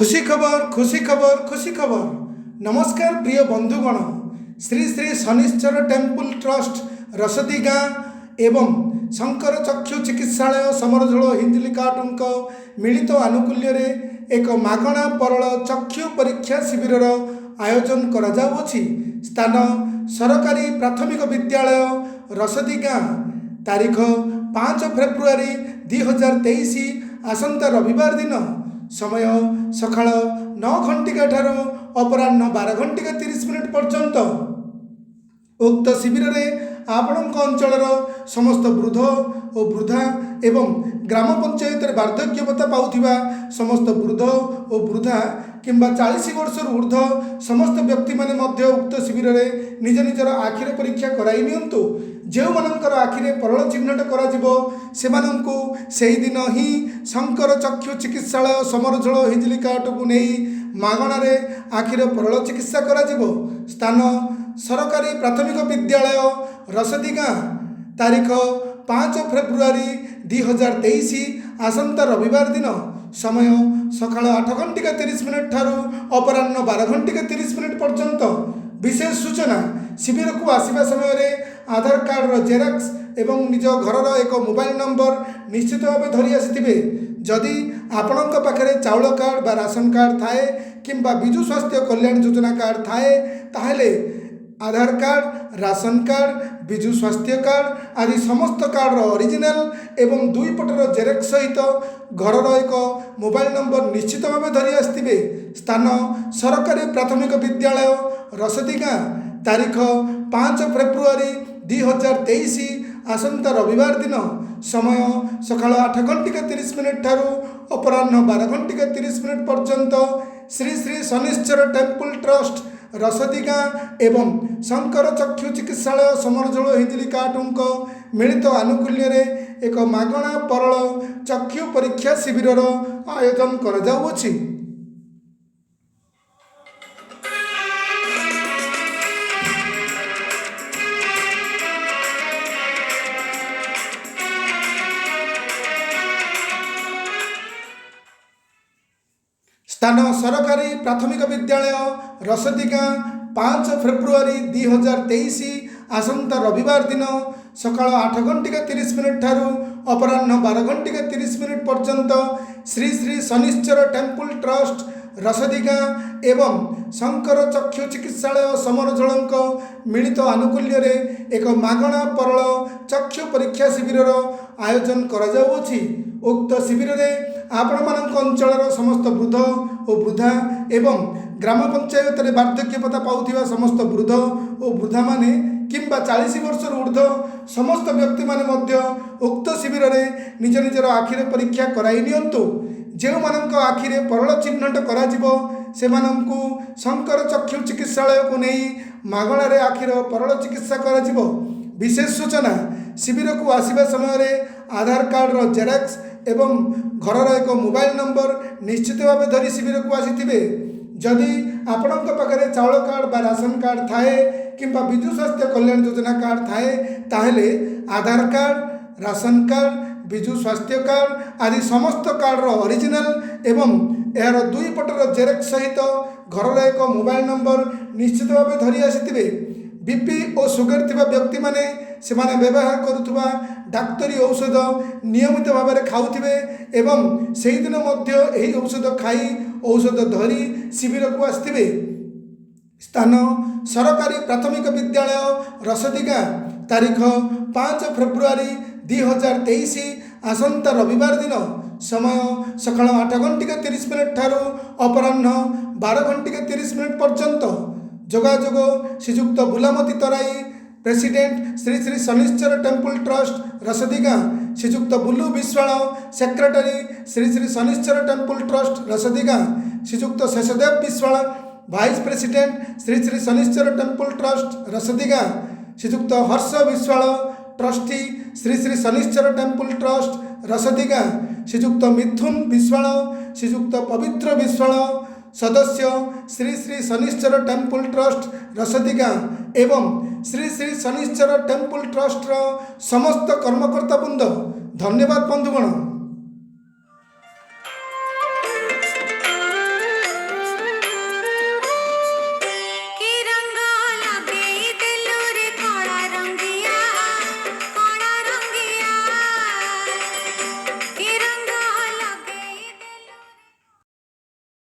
ଖୁସି ଖବର, ଖୁସି ଖବର, ଖୁସି ଖବର। ନମସ୍କାର ପ୍ରିୟ ବନ୍ଧୁଗଣ। ଶ୍ରୀ ଶ୍ରୀ ଶନିଶ୍ଚର ଟେମ୍ପୁଲ ଟ୍ରଷ୍ଟ ରସଦିଗାଁ ଏବଂ ଶଙ୍କର ଚକ୍ଷୁ ଚିକିତ୍ସାଳୟ ସମରଝୋଳ ହିଞ୍ଜିଳିକାଟୁଙ୍କ ମିଳିତ ଆନୁକୂଲ୍ୟରେ ଏକ ମାଗଣା ପରଳ ଚକ୍ଷୁ ପରୀକ୍ଷା ଶିବିରର ଆୟୋଜନ କରାଯାଉଅଛି। ସ୍ଥାନ ସରକାରୀ ପ୍ରାଥମିକ ବିଦ୍ୟାଳୟ ରସଦିଗାଁ। ତାରିଖ 5 ଫେବୃଆରୀ 2023, ଆସନ୍ତା ରବିବାର ଦିନ। ସମୟ ସକାଳ 9 ଘଣ୍ଟିକା ଠାରୁ ଅପରାହ୍ନ 12 ଘଣ୍ଟିକା 30 ମିନିଟ୍ ପର୍ଯ୍ୟନ୍ତ। ଉକ୍ତ ଶିବିରରେ ଆପଣଙ୍କ ଅଞ୍ଚଳର ସମସ୍ତ ବୃଦ୍ଧ ଓ ବୃଦ୍ଧା ଏବଂ ଗ୍ରାମ ପଞ୍ଚାୟତରେ ବାର୍ଦ୍ଧକ୍ୟ ଭତ୍ତା ପାଉଥିବା ସମସ୍ତ ବୃଦ୍ଧ ଓ ବୃଦ୍ଧା କିମ୍ବା 40 ବର୍ଷରୁ ଉର୍ଦ୍ଧ୍ୱ ସମସ୍ତ ବ୍ୟକ୍ତିମାନେ ମଧ୍ୟ ଉକ୍ତ ଶିବିରରେ ନିଜ ନିଜର ଆଖିର ପରୀକ୍ଷା କରାଇ ନିଅନ୍ତୁ। ଯେଉଁମାନଙ୍କର ଆଖିରେ ପରଳ ଚିହ୍ନଟ କରାଯିବ, ସେମାନଙ୍କୁ ସେହିଦିନ ହିଁ ଶଙ୍କର ଚକ୍ଷୁ ଚିକିତ୍ସାଳୟ ସମରଝୋଳ ହିଞ୍ଜିଳିକାଟକୁ ନେଇ ମାଗଣାରେ ଆଖିର ପରଳ ଚିକିତ୍ସା କରାଯିବ। ସ୍ଥାନ ସରକାରୀ ପ୍ରାଥମିକ ବିଦ୍ୟାଳୟ ରସଦିଗାଁ। ତାରିଖ 5 ଫେବୃଆରୀ 2023, ଆସନ୍ତା ରବିବାର ଦିନ। ସମୟ ସକାଳ 8 ଘଣ୍ଟିକା 30 ମିନିଟ୍ ଠାରୁ ଅପରାହ୍ନ 12 ଘଣ୍ଟିକା 30 ମିନିଟ୍ ପର୍ଯ୍ୟନ୍ତ। ବିଶେଷ ସୂଚନା: ଶିବିରକୁ ଆସିବା ସମୟରେ ଆଧାର କାର୍ଡ଼ର ଜେରକ୍ସ ଏବଂ ନିଜ ଘରର ଏକ ମୋବାଇଲ ନମ୍ବର ନିଶ୍ଚିତ ଭାବେ ଧରି ଆସିଥିବେ। ଯଦି ଆପଣଙ୍କ ପାଖରେ ଚାଉଳ କାର୍ଡ଼ ବା ରାସନ କାର୍ଡ଼ ଥାଏ କିମ୍ବା ବିଜୁ ସ୍ୱାସ୍ଥ୍ୟ କଲ୍ୟାଣ ଯୋଜନା କାର୍ଡ଼ ଥାଏ, ତାହେଲେ ଆଧାର କାର୍ଡ଼, ରାସନ କାର୍ଡ଼, ବିଜୁ ସ୍ୱାସ୍ଥ୍ୟ କାର୍ଡ଼ ଆଦି ସମସ୍ତ କାର୍ଡ଼ର ଅରିଜିନାଲ ଏବଂ ଦୁଇ ପଟର ଜେରକ୍ସ ସହିତ ଘରର ଏକ ମୋବାଇଲ ନମ୍ବର ନିଶ୍ଚିତ ଭାବେ ଧରି ଆସିଥିବେ। ସ୍ଥାନ ସରକାରୀ ପ୍ରାଥମିକ ବିଦ୍ୟାଳୟ ରସଦିଗାଁ। ତାରିଖ 5 ଫେବୃଆରୀ 2023, ଆସନ୍ତା ରବିବାର ଦିନ। ସମୟ ସକାଳ 8 ଘଣ୍ଟିକା 30 ମିନିଟ୍ ଠାରୁ ଅପରାହ୍ନ 12 ଘଣ୍ଟିକା 30 ମିନିଟ୍ ପର୍ଯ୍ୟନ୍ତ। ଶ୍ରୀ ଶ୍ରୀ ଶନିଶ୍ଚର ଟେମ୍ପୁଲ ଟ୍ରଷ୍ଟ ରସଦିଗାଁ ଏବଂ ଶଙ୍କର ଚକ୍ଷୁ ଚିକିତ୍ସାଳୟ ସମରଝୋଳ ହିଞ୍ଜିଳିକାଟୁଙ୍କ ମିଳିତ ଆନୁକୂଲ୍ୟରେ ଏକ ମାଗଣା ପରଳ ଚକ୍ଷୁ ପରୀକ୍ଷା ଶିବିରର ଆୟୋଜନ କରାଯାଉଅଛି। ସ୍ଥାନ ସରକାରୀ ପ୍ରାଥମିକ ବିଦ୍ୟାଳୟ ରସଦିଗାଁ। 5 ଫେବୃଆରୀ 2023, ଆସନ୍ତା ରବିବାର ଦିନ। ସକାଳ 8 ଘଣ୍ଟିକା 30 ମିନିଟ୍ ଠାରୁ ଅପରାହ୍ନ 12 ଘଣ୍ଟିକା 30 ମିନିଟ୍ ପର୍ଯ୍ୟନ୍ତ। ଶ୍ରୀ ଶ୍ରୀ ଶନିଶ୍ଚର ଟେମ୍ପୁଲ ଟ୍ରଷ୍ଟ ରସଦିଗାଁ ଏବଂ ଶଙ୍କର ଚକ୍ଷୁ ଚିକିତ୍ସାଳୟ ସମରଝୋଳଙ୍କ ମିଳିତ ଆନୁକୂଲ୍ୟରେ ଏକ ମାଗଣା ପରଳ ଚକ୍ଷୁ ପରୀକ୍ଷା ଶିବିରର ଆୟୋଜନ କରାଯାଉଅଛି। ଉକ୍ତ ଶିବିରରେ ଆପଣମାନଙ୍କ ଅଞ୍ଚଳର ସମସ୍ତ ବୃଦ୍ଧ ଓ ବୃଦ୍ଧା ଏବଂ ଗ୍ରାମ ପଞ୍ଚାୟତରେ ବାର୍ଦ୍ଧକ୍ୟ ଭତ୍ତା ପାଉଥିବା ସମସ୍ତ ବୃଦ୍ଧ ଓ ବୃଦ୍ଧାମାନେ କିମ୍ବା 40 ବର୍ଷରୁ ଉର୍ଦ୍ଧ୍ୱ ସମସ୍ତ ବ୍ୟକ୍ତିମାନେ ମଧ୍ୟ ଉକ୍ତ ଶିବିରରେ ନିଜ ନିଜର ଆଖିର ପରୀକ୍ଷା କରାଇ ନିଅନ୍ତୁ। ଯେଉଁମାନଙ୍କ ଆଖିରେ ପରଳ ଚିହ୍ନଟ କରାଯିବ, ସେମାନଙ୍କୁ ଶଙ୍କର ଚକ୍ଷୁ ଚିକିତ୍ସାଳୟକୁ ନେଇ ମାଗଣାରେ ଆଖିର ପରଳ ଚିକିତ୍ସା କରାଯିବ। ବିଶେଷ ସୂଚନା: ଶିବିରକୁ ଆସିବା ସମୟରେ ଆଧାର କାର୍ଡ଼ର ଜେରକ୍ସ ଏବଂ ଘରର ଏକ ମୋବାଇଲ ନମ୍ବର ନିଶ୍ଚିତ ଭାବେ ଧରି ଶିବିରକୁ ଆସିଥିବେ। ଯଦି ଆପଣଙ୍କ ପାଖରେ ଚାଉଳ କାର୍ଡ଼ ବା ରାସନ କାର୍ଡ଼ ଥାଏ କିମ୍ବା ବିଜୁ ସ୍ୱାସ୍ଥ୍ୟ କଲ୍ୟାଣ ଯୋଜନା କାର୍ଡ଼ ଥାଏ, ତାହେଲେ ଆଧାର କାର୍ଡ଼, ରାସନ କାର୍ଡ଼, ବିଜୁ ସ୍ୱାସ୍ଥ୍ୟ କାର୍ଡ଼ ଆଦି ସମସ୍ତ କାର୍ଡ଼ର ଅରିଜିନାଲ ଏବଂ ଏହାର ଦୁଇ ପଟର ଜେରକ୍ସ ସହିତ ଘରର ଏକ ମୋବାଇଲ ନମ୍ବର ନିଶ୍ଚିତ ଭାବେ ଧରି ଆସିଥିବେ। ବିପି ଓ ସୁଗାର ଥିବା ବ୍ୟକ୍ତିମାନେ ସେମାନେ ବ୍ୟବହାର କରୁଥିବା ଡାକ୍ତରୀ ଔଷଧ ନିୟମିତ ଭାବରେ ଖାଉଥିବେ ଏବଂ ସେହିଦିନ ମଧ୍ୟ ଏହି ଔଷଧ ଖାଇ, ଔଷଧ ଧରି ଶିବିରକୁ ଆସିଥିବେ। ସ୍ଥାନ ସରକାରୀ ପ୍ରାଥମିକ ବିଦ୍ୟାଳୟ ରସଦିଗାଁ। ତାରିଖ 5 ଫେବୃଆରୀ 2023, ଆସନ୍ତା ରବିବାର ଦିନ। ସମୟ ସକାଳ 8 ଘଣ୍ଟିକା 30 ମିନିଟ୍ ଠାରୁ ଅପରାହ୍ନ 12 ଘଣ୍ଟିକା 30 ମିନିଟ୍ ପର୍ଯ୍ୟନ୍ତ। ଯୋଗାଯୋଗ: Shriyukta Bulamati Tarai, president, Shri Shri Shanishchar temple trust Rasadigaon. Shriyukta Bulu Biswal, secretary, Shri Shri Shanishchar temple trust Rasadigaon. Shriyukta Seshadev Biswal, vice president, Shri Shri Shanishchar temple trust Rasadigaon. Shriyukta Harsha Biswal, trustee, Shri Shri Shanishchar temple trust Rasadigaon. Shriyukta Mithun Biswal, Shriyukta Pabitra Biswal, ସଦସ୍ୟ, ଶ୍ରୀ ଶ୍ରୀ ଶନିଶ୍ଚର ଟେମ୍ପୁଲ ଟ୍ରଷ୍ଟ ରସଦିଗାଁ ଏବଂ ଶ୍ରୀ ଶ୍ରୀ ଶନିଶ୍ଚର ଟେମ୍ପୁଲ ଟ୍ରଷ୍ଟର ସମସ୍ତ କର୍ମକର୍ତ୍ତା ବୃନ୍ଦ। ଧନ୍ୟବାଦ ବନ୍ଧୁଗଣ।